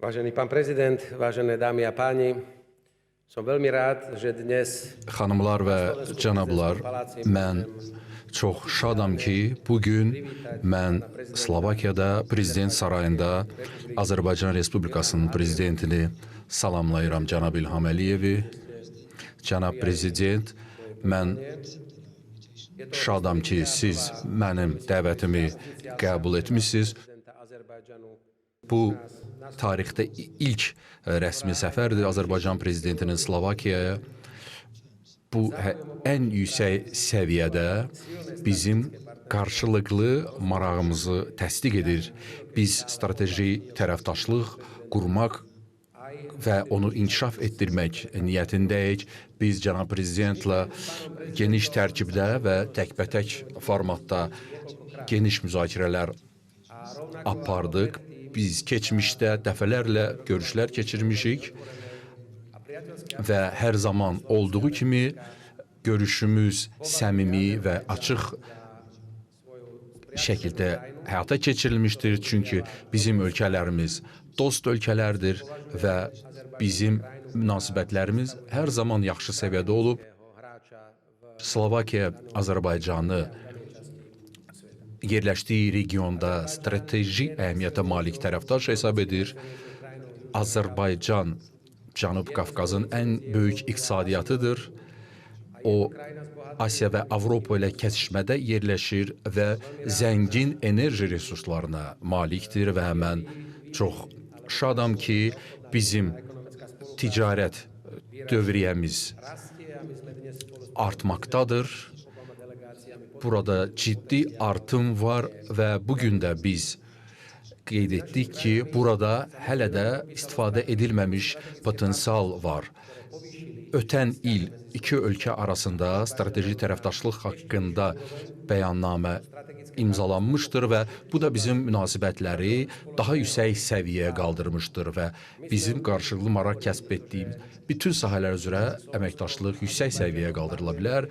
Vážený pán prezident, vážené dámy a páni, som veľmi rád, že dnes Xanımlar və cənablar, mən çox şadam ki, bu gün mən Slovakiyada Prezident Sarayında Azərbaycan Respublikasının prezidentini salamlayıram, cənab İlham Əliyevi. Cənab prezident, mən şadam ki, siz mənim dəvətimi qəbul etmisiniz. Bu tarixdə ilk rəsmi səfərdir Azərbaycan prezidentinin Slovakiyaya. Bu ən yüksək səviyyədə bizim qarşılıqlı marağımızı təsdiq edir. Biz strateji tərəfdaşlıq qurmaq və onu inkişaf etdirmək niyyətindəyik. Biz cənab prezidentlə geniş tərkibdə və təkbətək formatda geniş müzakirələr apardıq. Biz keçmişdə dəfələrlə görüşlər keçirmişik və hər zaman olduğu kimi görüşümüz səmimi və açıq şəkildə həyata keçirilmişdir. Çünki bizim ölkələrimiz dost ölkələrdir və bizim münasibətlərimiz hər zaman yaxşı səviyyədə olub. Slovakiya Azərbaycanı yerləşdiyi regionda strateji əhəmiyyətə malik tərəfdaş hesab edir. Azərbaycan Cənub Qafqazın ən böyük iqtisadiyyatıdır. O Asiya və Avropa ilə kəsişmədə yerləşir və zəngin enerji resurslarına malikdir və mən çox şadam ki, bizim ticarət dövriyyəmiz artmaqdadır. Burada ciddi artım var və bu gün də biz qeyd etdik ki, burada hələ də istifadə edilməmiş potensial var. Ötən il iki ölkə arasında strateji tərəfdaşlıq haqqında bəyannamə imzalanmışdır və bu da bizim münasibətləri daha yüksək səviyyəyə qaldırmışdır və bizim qarşılıqlı maraq kəsb etdiyimiz bütün sahələr üzrə əməkdaşlıq yüksək səviyyəyə qaldırıla bilər.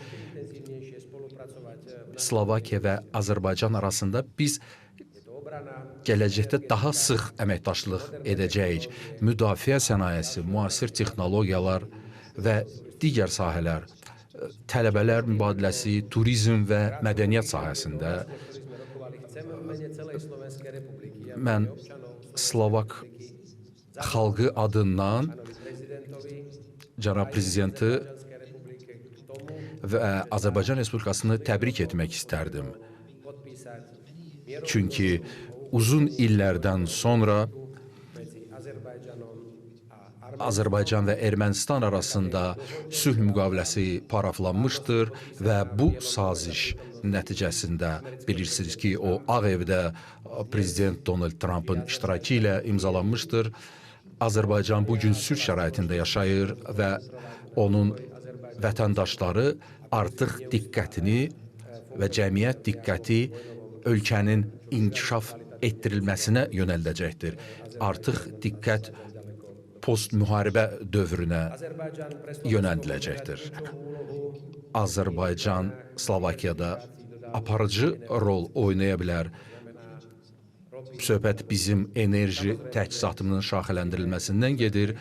Slovakiya və Azərbaycan arasında biz gələcəkdə daha sıx əməkdaşlıq edəcəyik. Müdafiə sənayesi, müasir texnologiyalar və digər sahələr, tələbələr mübadiləsi, turizm və mədəniyyət sahəsində mən Slovak xalqı adından cənab prezidenti və Azərbaycan Respublikasını təbrik etmək istərdim. Çünki uzun illərdən sonra Azərbaycan və Ermənistan arasında sülh müqaviləsi paraflanmışdır və bu saziş nəticəsində bilirsiniz ki, o Ağ Evdə prezident Donald Trumpın iştirakı ilə imzalanmışdır. Azərbaycan bu gün sülh şəraitində yaşayır və onun vətəndaşları artıq diqqətini və cəmiyyət diqqəti ölkənin inkişaf etdirilməsinə yönəldəcəkdir. Artıq diqqət post-müharibə dövrünə yönəldiləcəkdir. Azərbaycan Slovakiyada aparıcı rol oynaya bilər. Söhbət bizim enerji təchizatımızın şaxələndirilməsindən gedir.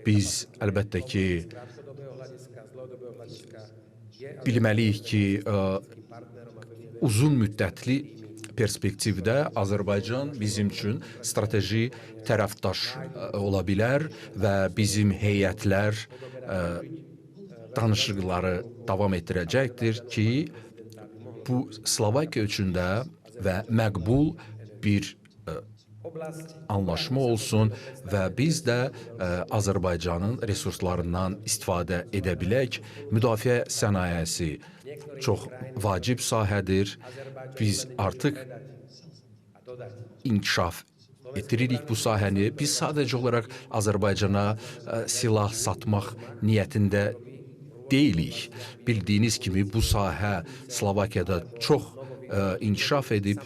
Biz əlbəttə ki bilməliyik ki, uzun müddətli perspektivdə Azərbaycan bizim üçün strateji tərəfdaş ola bilər və bizim heyətlər danışıqları davam etdirəcəkdir ki, bu Slovakiya üçün də və məqbul bir anlaşma olsun və biz də Azərbaycanın resurslarından istifadə edə bilək. Müdafiə sənayesi çox vacib sahədir. Biz artıq inkişaf etdiririk bu sahəni. Biz sadəcə olaraq Azərbaycana silah satmaq niyyətində deyilik. Bildiyiniz kimi bu sahə Slovakiyada çox inkişaf edib.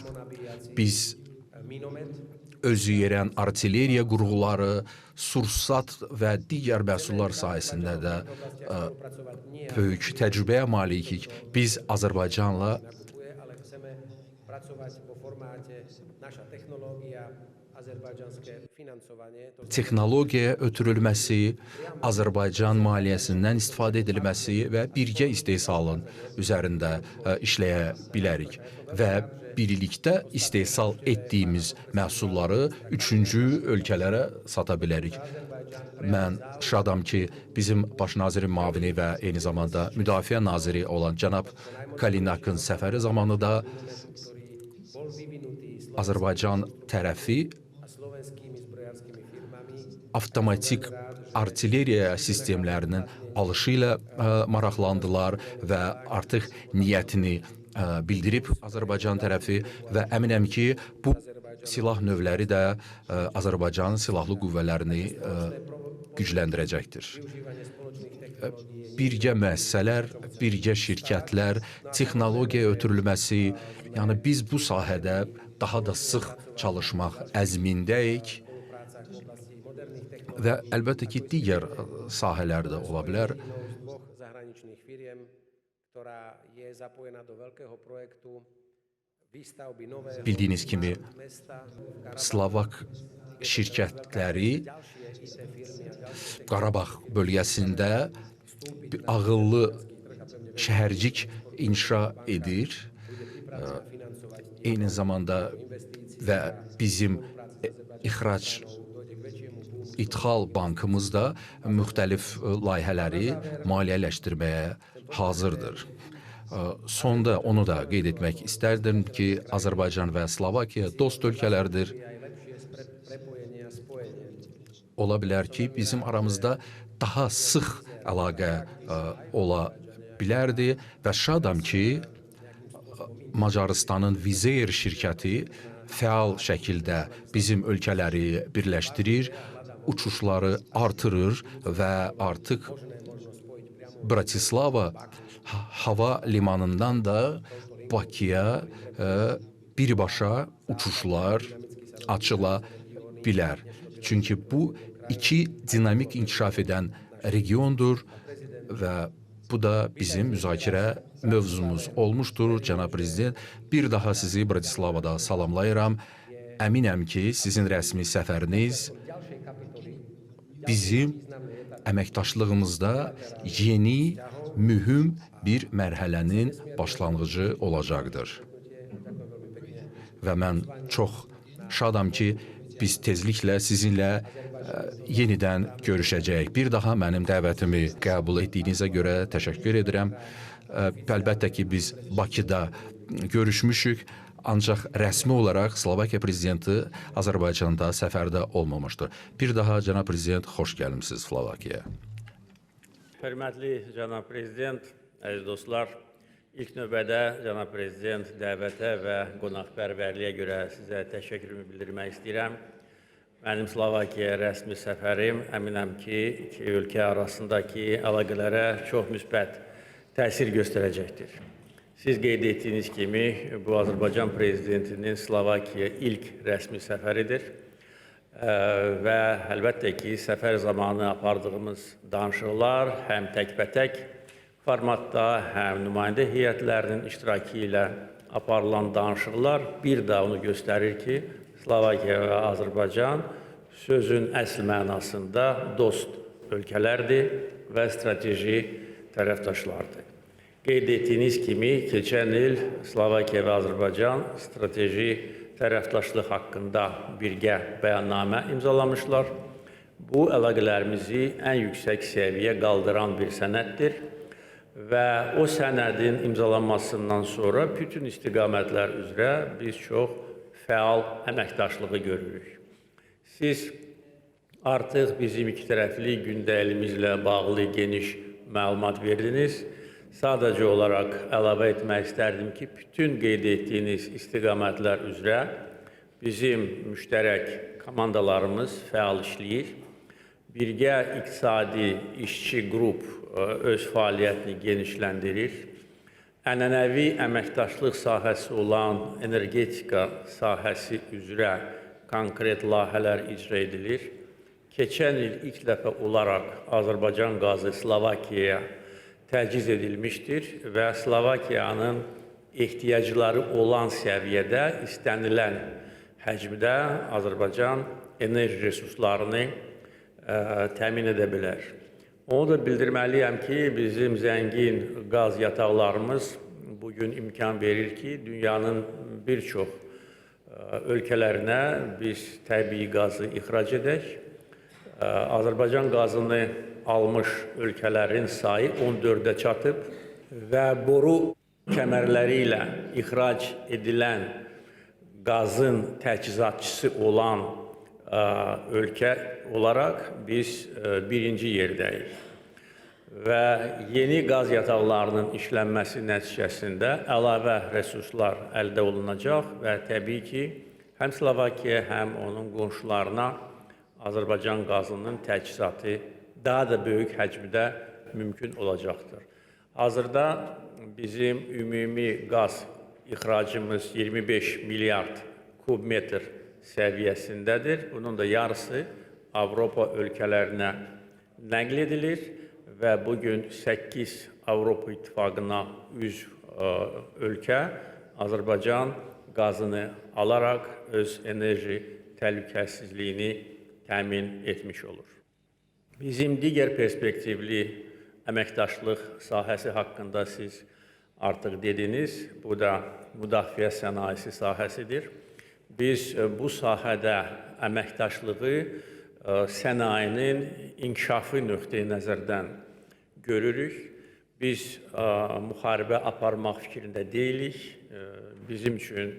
Biz özü yerən artilleriya qurğuları, sursat və digər məhsullar sahəsində də böyük təcrübəyə malikik. Biz Azərbaycanla Texnologiya ötürülməsi, Azərbaycan maliyyəsindən istifadə edilməsi və birgə istehsalın üzərində işləyə bilərik və birlikdə istehsal etdiyimiz məhsulları üçüncü ölkələrə sata bilərik. Mən şadam ki, bizim baş nazirin müavini və eyni zamanda müdafiə naziri olan cənab Kalinakın səfəri zamanı da Azərbaycan tərəfi avtomatik artilleriya sistemlərinin alışı ilə maraqlandılar və artıq niyyətini bildirib Azərbaycan tərəfi və əminəm ki, bu silah növləri də Azərbaycan silahlı qüvvələrini gücləndirəcəkdir. Birgə müəssisələr, birgə şirkətlər, texnologiya ötürülməsi, yəni biz bu sahədə daha da sıx çalışmaq əzmindəyik və əlbəttə ki, digər sahələr də ola bilər. Bildiyiniz kimi, Slovak şirkətləri Qarabağ bölgəsində bir ağıllı şəhərcik inşa edir. Eyni zamanda və bizim ixrac İdxal bankımız da müxtəlif layihələri maliyyələşdirməyə hazırdır. Sonda onu da qeyd etmək istərdim ki, Azərbaycan və Slovakiya dost ölkələrdir. Ola bilər ki, bizim aramızda daha sıx əlaqə ola bilərdi və şadam ki, Macarıstanın Wizz Air şirkəti fəal şəkildə bizim ölkələri birləşdirir, uçuşları artırır və artıq Bratislava hava limanından da Bakıya birbaşa uçuşlar açıla bilər. Çünki bu iki dinamik inkişaf edən regiondur və bu da bizim müzakirə mövzumuz olmuşdur. Cənab Prezident, bir daha sizi Bratislavada salamlayıram. Əminəm ki, sizin rəsmi səfəriniz bizim əməkdaşlığımızda yeni, mühüm bir mərhələnin başlanğıcı olacaqdır. Və mən çox şadam ki, biz tezliklə sizinlə yenidən görüşəcəyik. Bir daha mənim dəvətimi qəbul etdiyinizə görə təşəkkür edirəm. Əlbəttə ki, biz Bakıda görüşmüşük, ancaq rəsmi olaraq Slovakiya prezidenti Azərbaycanda səfərdə olmamışdır. Bir daha cənab prezident, xoş gəlmisiniz Slovakiyaya. Hörmətli cənab prezident, əziz dostlar, ilk növbədə cənab prezident dəvətə və qonaqpərvərliyə görə sizə təşəkkürümü bildirmək istəyirəm. Mənim Slovakiyaya rəsmi səfərim əminəm ki, iki ölkə arasındakı əlaqələrə çox müsbət təsir göstərəcəkdir. Siz qeyd etdiyiniz kimi, bu Azərbaycan prezidentinin Slovakiyaya ilk rəsmi səfəridir. Və əlbəttə ki, səfər zamanı apardığımız danışıqlar həm təkbətək formatda, həm nümayəndə heyətlərinin iştirakı ilə aparılan danışıqlar bir daha onu göstərir ki, Slovakiya və Azərbaycan sözün əsl mənasında dost ölkələrdir və strateji tərəfdaşlardır. Qeyd etdiyiniz kimi, keçən il Slovakiya və Azərbaycan strateji tərəfdaşlıq haqqında birgə bəyannamə imzalamışlar. Bu, əlaqələrimizi ən yüksək səviyyə qaldıran bir sənəddir və o sənədin imzalanmasından sonra bütün istiqamətlər üzrə biz çox fəal əməkdaşlığı görürük. Siz artıq bizim iki tərəfli gündəliyimizlə bağlı geniş məlumat verdiniz. Sadəcə olaraq əlavə etmək istərdim ki, bütün qeyd etdiyiniz istiqamətlər üzrə bizim müştərək komandalarımız fəal işləyir. Birgə iqtisadi işçi qrup öz fəaliyyətini genişləndirir. Ənənəvi əməkdaşlıq sahəsi olan energetika sahəsi üzrə konkret layihələr icra edilir. Keçən il ilk dəfə olaraq Azərbaycan qazı Slovakiyaya təchiz edilmişdir və Slovakiyanın ehtiyacları olan səviyyədə istənilən həcmdə Azərbaycan enerji resurslarını təmin edə bilər. Onu da bildirməliyəm ki, bizim zəngin qaz yataqlarımız bugün imkan verir ki, dünyanın bir çox ölkələrinə biz təbii qazı ixrac edək. Azərbaycan qazını almış ölkələrin sayı 14-ə çatıb və boru kəmərləri ilə ixrac edilən qazın təchizatçısı olan ölkə olaraq biz birinci yerdəyik. Və yeni qaz yataqlarının işlənməsi nəticəsində əlavə resurslar əldə olunacaq və təbii ki, həm Slovakiya, həm onun qonşularına Azərbaycan qazının təchizatı daha da böyük həcmdə mümkün olacaqdır. Hazırda bizim ümumi qaz ixracımız 25 milyard kub metr səviyyəsindədir. Bunun da yarısı Avropa ölkələrinə nəql edilir və bugün 8 Avropa İttifaqına üzv ölkə Azərbaycan qazını alaraq öz enerji təhlükəsizliyini təmin etmiş olur. Bizim digər perspektivli əməkdaşlıq sahəsi haqqında siz artıq dediniz. Bu da müdafiə sənayesi sahəsidir. Biz bu sahədə əməkdaşlığı sənayinin inkişafı nöqteyi nəzərdən görürük. Biz müharibə aparmaq fikrində deyilik. Bizim üçün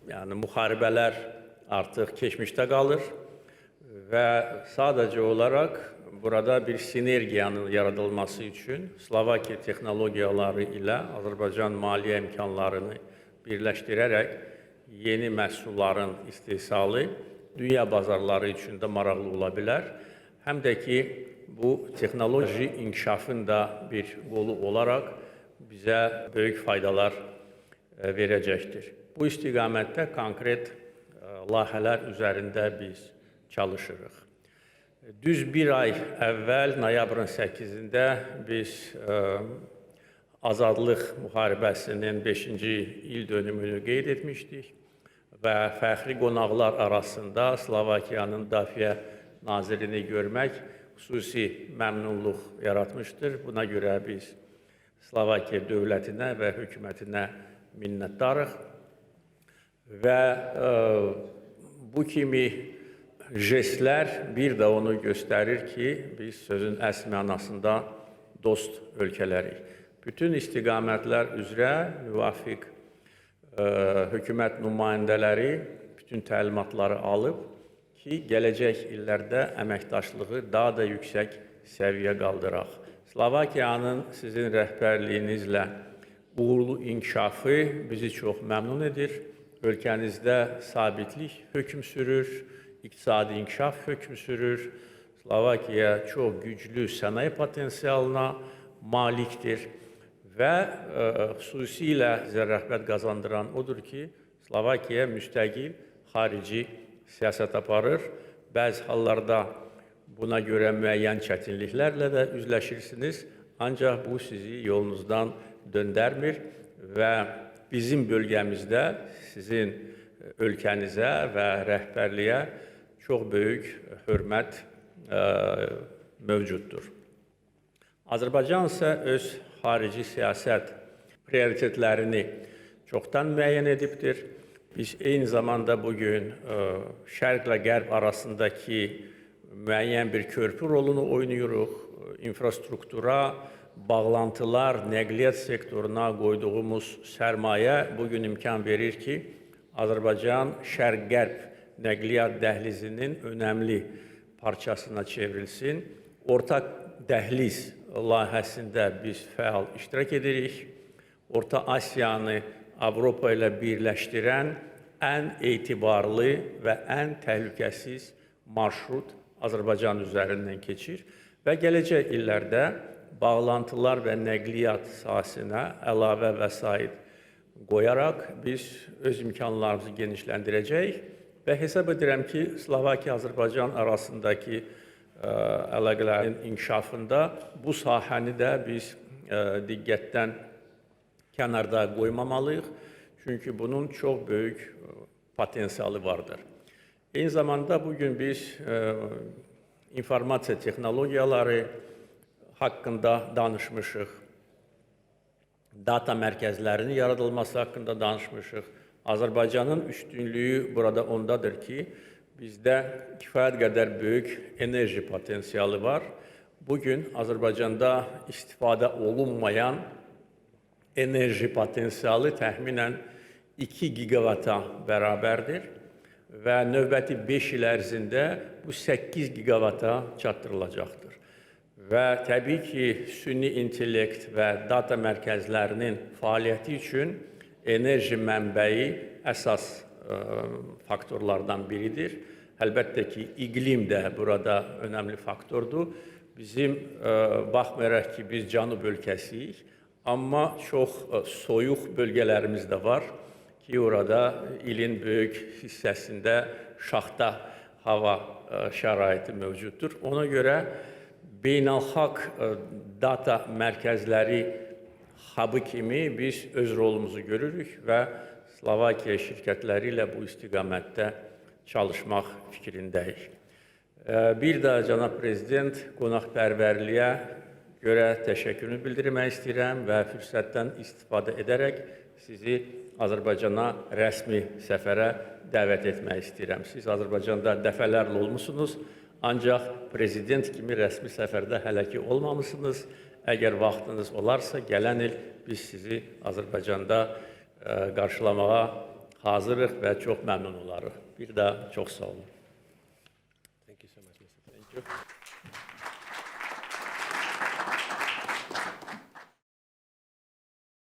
yəni müharibələr artıq keçmişdə qalır və sadəcə olaraq burada bir sinergiyanın yaradılması üçün Slovakiya texnologiyaları ilə Azərbaycan maliyyə imkanlarını birləşdirərək yeni məhsulların istehsalı dünya bazarları üçün də maraqlı ola bilər. Həm də ki, bu texnoloji inkişafın da bir qolu olaraq bizə böyük faydalar verəcəkdir. Bu istiqamətdə konkret layihələr üzərində biz çalışırıq. Düz bir ay əvvəl, noyabrın 8-də biz Azadlıq müharibəsinin 5-ci il dönümünü qeyd etmişdik və fəxri qonaqlar arasında Slovakiyanın Müdafiə Nazirini görmək xüsusi məmnunluq yaratmışdır. Buna görə biz Slovakiya dövlətinə və hökumətinə minnətdarıq və bu kimi jestlər bir də onu göstərir ki, biz sözün əsl mənasında dost ölkələrik. Bütün istiqamətlər üzrə müvafiq hökumət nümayəndələri bütün təlimatları alıb ki, gələcək illərdə əməkdaşlığı daha da yüksək səviyyə qaldıraq. Slovakiyanın sizin rəhbərliyinizlə uğurlu inkişafı bizi çox məmnun edir. Ölkənizdə sabitlik hökm sürür, iqtisadi inkişaf hökm sürür. Slovakiya çox güclü sənaye potensialına malikdir və xüsusilə bizə rəğbət qazandıran odur ki, Slovakiya müstəqil xarici siyasət aparır. Bəzi hallarda buna görə müəyyən çətinliklərlə də üzləşirsiniz, ancaq bu sizi yolunuzdan döndərmir və bizim bölgəmizdə sizin ölkənizə və rəhbərliyə çox böyük hörmət mövcuddur. Azərbaycan isə öz xarici siyasət prioritetlərini çoxdan müəyyən edibdir. Biz eyni zamanda bugün Şərqlə Qərb arasındakı müəyyən bir körpü rolunu oynayırıq. İnfrastruktura, bağlantılar, nəqliyyat sektoruna qoyduğumuz sərmayə bugün imkan verir ki, Azərbaycan Şərq-Qərb nəqliyyat dəhlizinin önəmli parçasına çevrilsin. Orta dəhliz layihəsində biz fəal iştirak edirik. Orta Asiyanı Avropa ilə birləşdirən ən etibarlı və ən təhlükəsiz marşrut Azərbaycan üzərindən keçir və gələcək illərdə bağlantılar və nəqliyyat sahəsinə əlavə vəsait qoyaraq biz öz imkanlarımızı genişləndirəcəyik və hesab edirəm ki, Slovakiya-Azərbaycan arasındakı əlaqələrin inkişafında bu sahəni də biz diqqətdən kənarda qoymamalıyıq. Çünki bunun çox böyük potensialı vardır. Eyni zamanda bugün biz informasiya texnologiyaları haqqında danışmışıq. Data mərkəzlərinin yaradılması haqqında danışmışıq. Azərbaycanın üstünlüyü burada ondadır ki, bizdə kifayət qədər böyük enerji potensialı var. Bugün Azərbaycanda istifadə olunmayan enerji potensialı təxminən 2 gigavata bərabərdir və növbəti 5 il ərzində bu 8 gigavata çatdırılacaqdır. Və təbii ki, süni intellekt və data mərkəzlərinin fəaliyyəti üçün enerji mənbəyi əsas faktorlardan biridir. Əlbəttə ki, iqlim də burada önəmli faktordur. Bizim baxmayaraq ki, biz cənub ölkəsiyik, amma çox soyuq bölgələrimiz də var ki, orada ilin böyük hissəsində şaxta hava şəraiti mövcuddur. Ona görə beynəlxalq data mərkəzləri hub'ı kimi biz öz rolumuzu görürük və Slovakiya şirkətləri ilə bu istiqamətdə çalışmaq fikrindəyik. Bir daha cənab prezident, qonaqpərvərliyə görə təşəkkürümü bildirmək istəyirəm və fürsətdən istifadə edərək sizi Azərbaycana rəsmi səfərə dəvət etmək istəyirəm. Siz Azərbaycanda dəfələrlə olmusunuz, ancaq prezident kimi rəsmi səfərdə hələ ki olmamısınız. Əgər vaxtınız olarsa, gələn il biz sizi Azərbaycanda qarşılamağa hazırıq və çox məmnun olarıq. Bir daha çox sağ olun. Thank you so much, Mr. Thank you.